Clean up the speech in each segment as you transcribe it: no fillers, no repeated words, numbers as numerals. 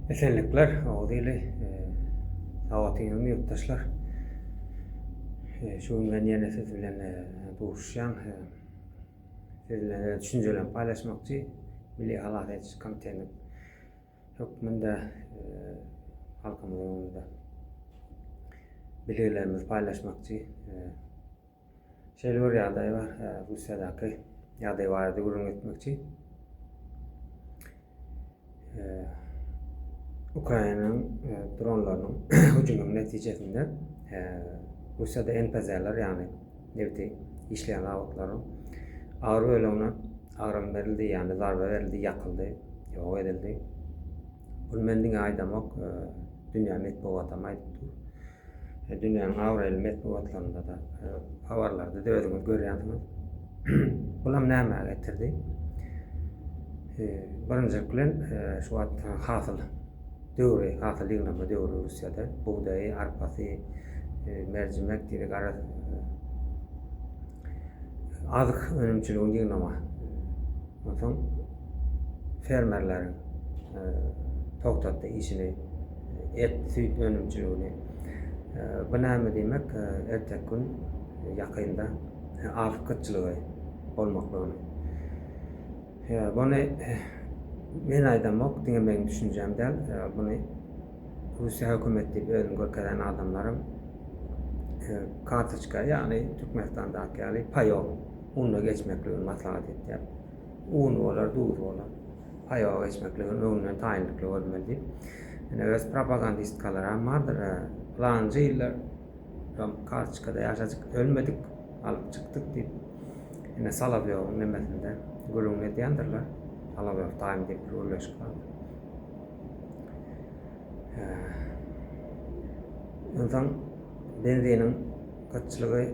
Esenlikler, Oguz ili, sag otyňyzmy ýurtdaşlar? Şu gün men ýene siz bilen duşuşýan. Siz bilen öz düşünjelerimi paýlaşmakçy. Milli halas ediş komitetiniň hökmünde halkymyzyň öňünde bilgilerimizi paýlaşmakçy. Şeýle bir ýagdaý bar, Russiýadaky ýagdaý barada gürrüň etmekçi. Ukrainanyň dronlarynyň hüjüminiň netijesinde Russiýada NPZ-ler, ýagny nebiti işleýän zawodlaryň agyr bölegine agram berildi, ýagny zarba berildi, ýakyldy, ýok edildi. Bunu men diňe aýdamok, dünýä metbugatam aýdyp dur. Dünýäniň abraýly metbugatlarynda-da, habarlarda-da özüňiz görýänsiňiz. Bulam nämä getirdi? Birinjilik bilen şu wagt hasyl döwri, hasyl ýygnama döwri Russiýada. Bugdaýy, arpasy, merjimek diýdi, garaz azyk önümçiligini ýygnama. Onsoň fermerleriň togtatdy işini, et, süýt önümçiligini. Bu näme diýmek? Erteki gün ýakynda azyk gytçylygy bolmaklygyny. Buny men aýdamok, diňe meň düşünjäm däl. Buny Russiýa hökümeti diýip özüni görkezen adamlaram kartoçka, ýagny Türkmenistandaky ýaly paýok ununa geçmekligini maslahat etýär. Un bolar, duz bolar. Paýoga geçmekligini öňünden taýynlykly görmeli diýip. Ine öz propagandistkalaram bardyr. Pylanjy ýyllar kartoçkada ýaşajyk ölmedik, alyp çykdyk diýip. Ine Solowýowyň nemesinde gürrüňini edýändirler. Solowýow taým diýip bir gürleşik bardyr. Onsoň benziniň gytçylygy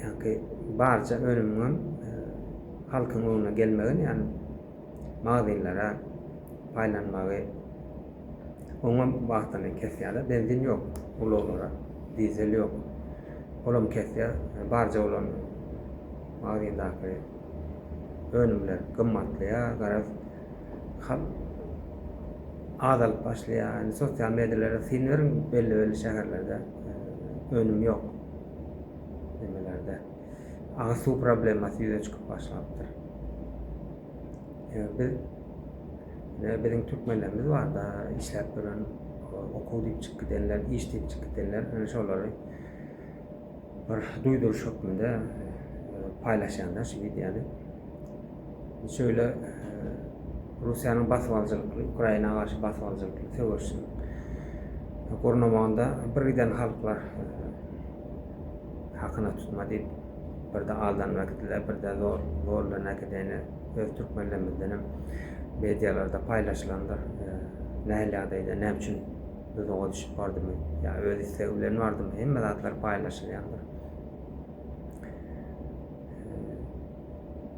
ýaňky barja önümiňem halkyň öňüne gelmegini, ýagny magazynlara paýlanmagy oňam wagtyny kesýärler. Benzin ýok ulaglara, dizel ýok. Olam kesýär. Barja bolan magazyndaky önümler gymmatlaýar, garaz halk azalyp başlaýar. Indi sosial medialara syn beriň, belli-belli şäherlerde önüm ýok. Nemelerde agyz suw problemasy ýüze çykyp başlapdyr. Biz biziň türkmenlerimiz barda işläp ýören, okuw diýip çykyp gidenler, iş diýip çykyp gidenler, ine şolary bir duýduryş hökmünde paýlaşýanlar şu wideony. Şöyle Russiýanyň basybalyjylykly Ukraina garşy basybalyjylykly söweşiň gurnamagynda bir giden halklar hakyna tutma diýip birde aldanyp äkitdiler, birde zor zor bilen äkideni öz türkmenlerimizdenem medialarda paýlaşylandyr. Nähili ýagdaýda näme üçin duzaga düşüp bardymy ýa öz islegi bilen bardymy hemme zatlar paýlaşylýandyr.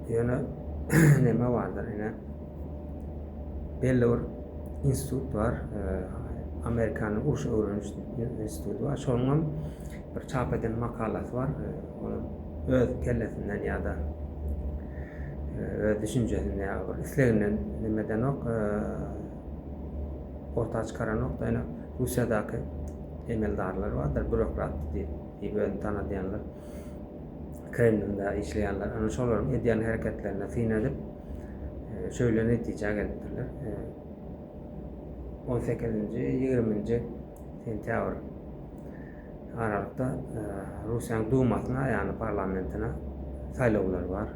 Ýöne neme bardyr ine belli bir institut bar Amerikanyň uruş öwreniş instituty bar. Şonuň bir çap eden makalasy bar. Ol öz kellesinden ýa-da öz düşünjesinden ýa bir isleginden neme edenok orta çykaranok da ýöne Russiýadaky emeldarlar bardyr, bürokrat diýip, diýip özüni tanadýanlar, Kremlinde işleýänler, ana şolaryň edýän hereketlerine syn edip, şöyle netijä gelipdirler. 18-nji, 20-nji sentýabr aralykda Russiýanyň Dumasyna, ýagny parlamentine saýlawlar bar.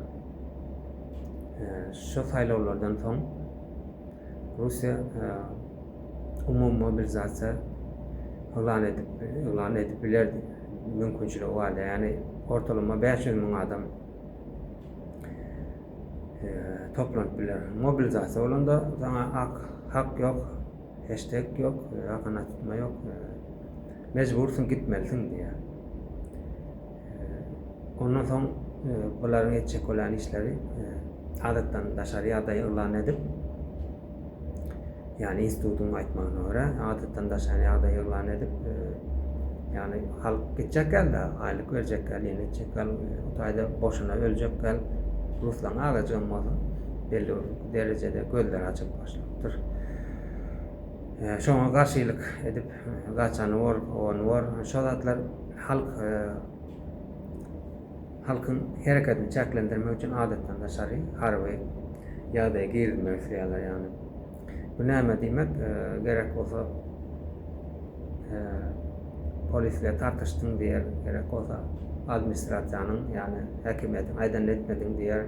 Şo saýlawlardan soň Russiýa umumy mobilizasiýa yglan edip yglan edip biler mümkinçiligi bardy. Ýagny ortalama 500 müň adam toplanyp biler. Mobilizasiýa bolanda saňa ak hak ýok, heştek ýok, hakyna tutma ýok. Mejbursyň gitmelisiň diýýär. Ondan soň bularyň etjek bolýan işleri adatdan daşary ýagdaý yglan edip, ýagny institutyň aýtmagyna görä, adatdan daşary ýagdaý yglan edip, ýagny halk gitjek däl-de, aýlyk berjek däl, ýene etjek däl, o taýda boşuna öljek däl, ruslaryň azajygam bolsa. Belli bir derejede gözleri açylyp başlapdyr. Şoňa garşylyk edip gaçany bor, ony bor. Şo zatlar halk halkyň hereketini çäklendirmek üçin adatdan daşary harby ýagdaýa girizmek isleýärler ýagny. Bu näme diýmek? Gerek bolsa polis bilen tartyşdyň diýer, gerek bolsa administrasiýanyň, ýagny häkimiýetiň aýdanyny etmediň diýer.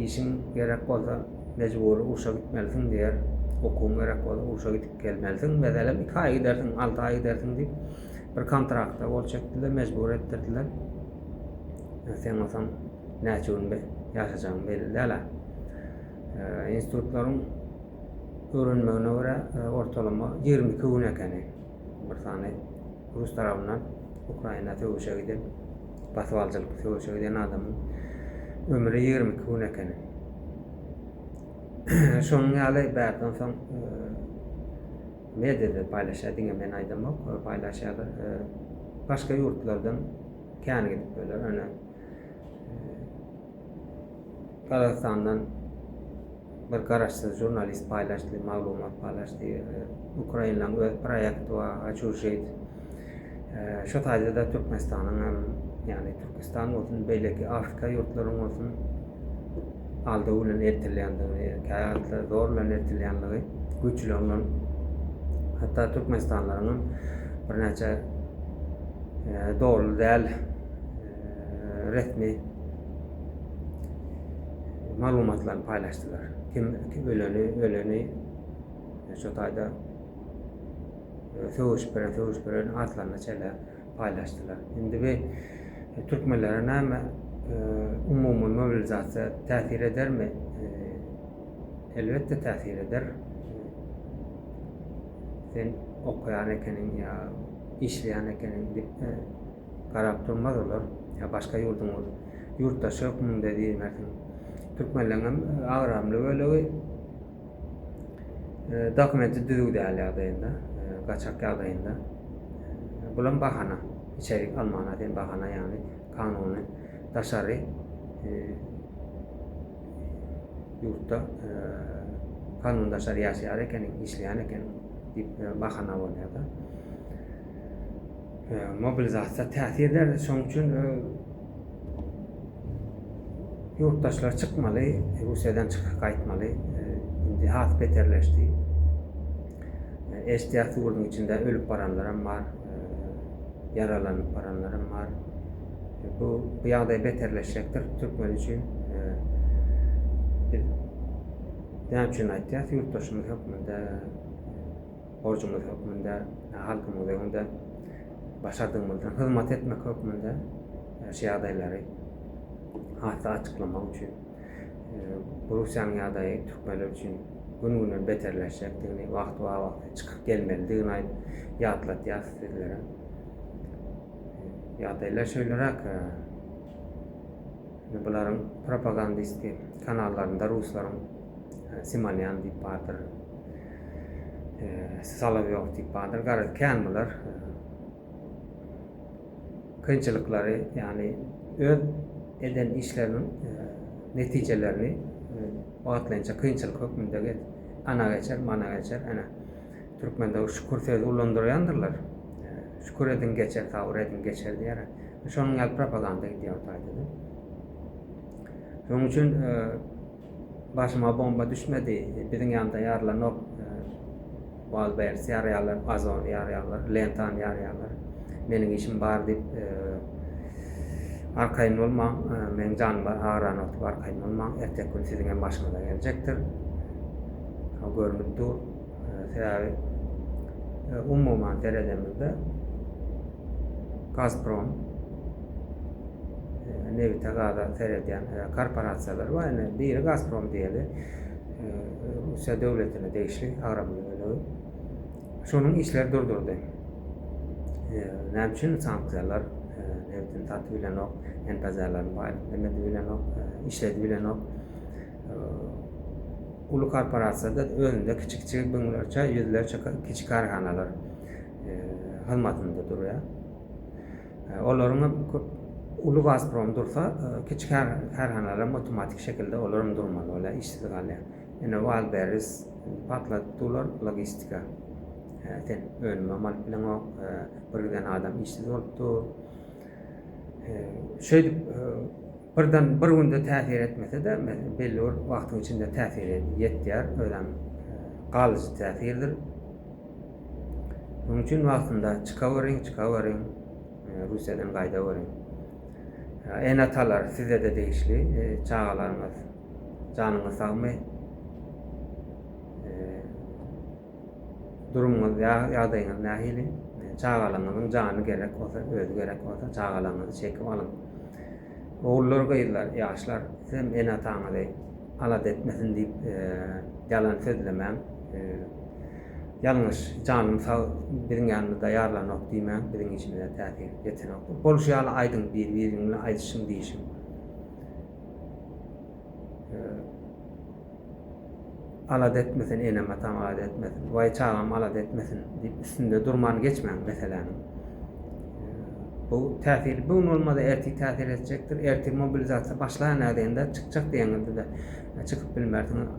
Işiň gerek bolsa mejbury urşa gitmelisiň diýer. Okuwyň gerek bolsa urşa gidip gelmelisiň. Meselem, iki aý gidersiň, alty aý gidersiň diýip bir kontrakta gol çekdiler, mejbur etdirdiler. Sen bolsaň näçe gün ýaşajagyň belli däl-ä. Institutlaryň öwrenmegine görä ortalama 22 gün ekeni. Bir sany rus tarapyndan Ukraina söweşe giden, basybalyjylyk söweşe giden adamyň ömri 22 gün ekeni. Şonuň ýaly bärden soň mediada paýlaşýar, diňe men aýdamok, paýlaşýarlar. Başga ýurtlardan kän gidip öler. Ýöne Gazagystandan bir garaşsyz žurnalist paýlaşdy, maglumat paýlaşdy. Ukrainlaň öz proýekti bar, Açužit. Şo taýda-da Türkmenistanyň hem, ýagny Türküstan bolsun, beýleki Afrika ýurtlaryň bolsun aldaw bilen eltilýändigini, käwagtlar zor bilen eltilýänligi, güýçler bilen hatda türkmenistanlylaryň hem birnäçe dogry däl resmi maglumatlaryny paýlaşdylar. Kim öleni, öleni şo taýda söweşip beren, söweşip beren atlaryna çenli paýlaşdylar. Indi bi türkmenlere näme umumy mobilizasiýa täsir edermi? Elbetde täsir eder. Sen okaýan ekeniň ýa işleýän ekeniň diýip garap durmaz olar. Ýa başga ýurduň ýurtdaşy hökmünde diýmersiň. Türkmenleň hem agramly bölegi dokumenti düzüw däl ýagdaýynda, gaçak ýagdaýynda. Bulam bahana. Içerik almana sen bahana ýagny kanuny daşary ýurtda kanun daşary ýaşaýar ekeniň, işleýän ekeniň diýip bahana bolýar-da. Mobilizasiýa täsir eder. Şonuň üçin ýurtdaşlar çykmaly, Russiýadan çykyp gaýtmaly. Indi has beterleşdi. Eşidýäs ýurduň içinde ölüp baranlaram bar, ýaralanyp baranlaram bar. Bu bu ýagdaý beterleşjekdir türkmen üçin. Biz näme üçin aýtýas ýurtdaşymyz hökmünde borjumyz hökmünde, halkymyz öňünde başardygymyzdan hyzmat etmek hökmünde şu ýagdaýlary has-da açyklamak üçin Russiýanyň ýagdaýy türkmenler üçin gün-günden beterleşjekdigini, wagtba-wagt çykyp gelmelidigini aýdyp ýatladýarys sizlere. Ýagdaýlar şeýleräk. Bularyň propagandistki kanallarynda ruslaryň Simonýan diýip bardyr. Solowýow diýip bardyr. Garaz kän bular. Kynçylyklary, ýagny öz eden işleriniň netijelerini wagtlaýynça kynçylyk hökmünde ana geçer, mana geçer. Ene türkmende şükür sözi ulandyrýandyrlar. Şükür ediň geçer, sabyr ediň geçer diýer. Şonuň ýaly propaganda gidýär o taýda-da. Şonuň üçin Başyma bomba düşmedi, biziň ýanda ýarylanok, Wildberries ýarýarlar, Ozony ýarýarlar, Lentany ýarýarlar. Meniň işim bar diýip arkaýyn bolmaň, meniň janym agyranok diýip arkaýyn bolmaň, erteki gün siziň hem başyňyza geljekdir. Görnüp dur. Sebäbi umuman seredemizde Gazprom nebite gaza seredýän korporasiýalar bar. Ine biri Gazprom diýeli. Russiýa döwletine degişli agramly bölegi. Şonuň işleri durdurdy. Näme üçin sanksiýalar nebitini satyp bilenok, NPZ-lerini baýlyk bilenok, işledip bilenok. Uly korporasiýada özünde kiçi-kiçi müňlerçe, ýüzlerçe kiçi kärhanalar hyzmatynda durýar. Olaryň hem köp Uly Gazprom dursa, kiçi kärhanalaram awtomatik şekilde olaram durmaly bolýar, işsiz galýar. Ine Wildberries patladyp durlar, logistika. Sen önümem alyp bileňok, bir giden adam işsiz bolup dur. Şeýdip birden bir günde täsir etmese-de, belli bir wagtyň içinde täsiri ýetýär, özem galyjy täsirdir. Şonuň üçin wagtynda çykaweriň, çykaweriň, Russiýadan gaýdaweriň. Ene-atalar size-de degişli, çagalaryňyz janyňyz sagmy? Durumyňyz, ýagdaýyňyz nähili? Çagalaryňyzyň jany gerek bolsa, özi gerek bolsa, çagalaryňyzy çekip alyň. Ogullar, gyzlar, ýaşlar, sizem ene-ataňyzy alada etmesin diýip ýalan sözlemäň. Ýalňyş, janym sag, biziň ýanymyzda ýarylanok diýmäň, biziň işimize täsir ýetenok. Bolşy ýaly aýdyň, bir-biriň bilen aýdyşyň, diýşiň. Alada etmesin, enem-atam alada etmesin, waý çagam alada etmesin diýip üstünde durman geçmäň meseläniň. Bu täsiri bu gün bolmasa ertir täsir etjekdir. Ertir mobilizasiýa başlaýan nädende çykjak diýeňizde-de çykyp bilmersiňiz.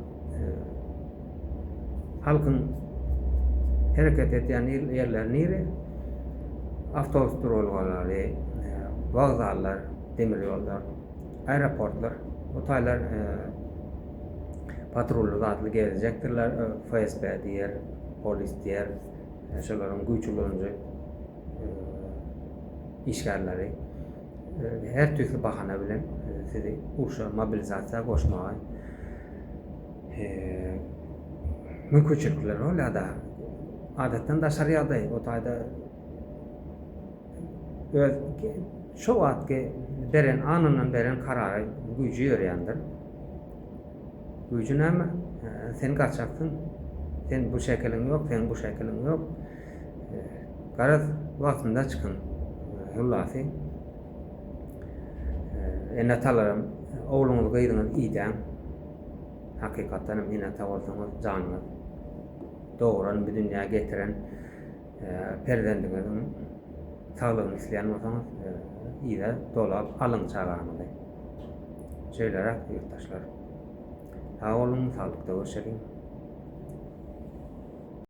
Halkyň hereket edýän ýerleri nire? Awtobus duralgalary, wokzallar, demir ýollar. Aeroportlar, bu taýlar patrully zatly gezjekdirler, FSB diýer, polis diýer, şolaryň güýç ulanyjy işgärleri her tüýsli bahana bilen sizi urşa, mobilizasiýa goşmaga mümkinçilikleri bolýar-da. Adatdan daşary ýagdaý, o taýda Öz şo wagtky beren anyndan beren karary güýji ýörýändir. Güýji näme? Sen gaçaksyň. Sen bu şekiliň ýok, seň bu şekiliň ýok. Garaz, wagtynda çykyň. Hullasy. Ene-atalaram ogluňyzy, gyzyňyzy idäň. Hakykatdan hem ene-ata bolsaňyz, janyňyz dogran, bu dünýä getiren Perzendiňiziň saglygyny isleýän bolsaňyz, yza dolap alyň çagaňyzy. Şeýleräk ýurtdaşlar. Sag boluň, saglykda görşeliň.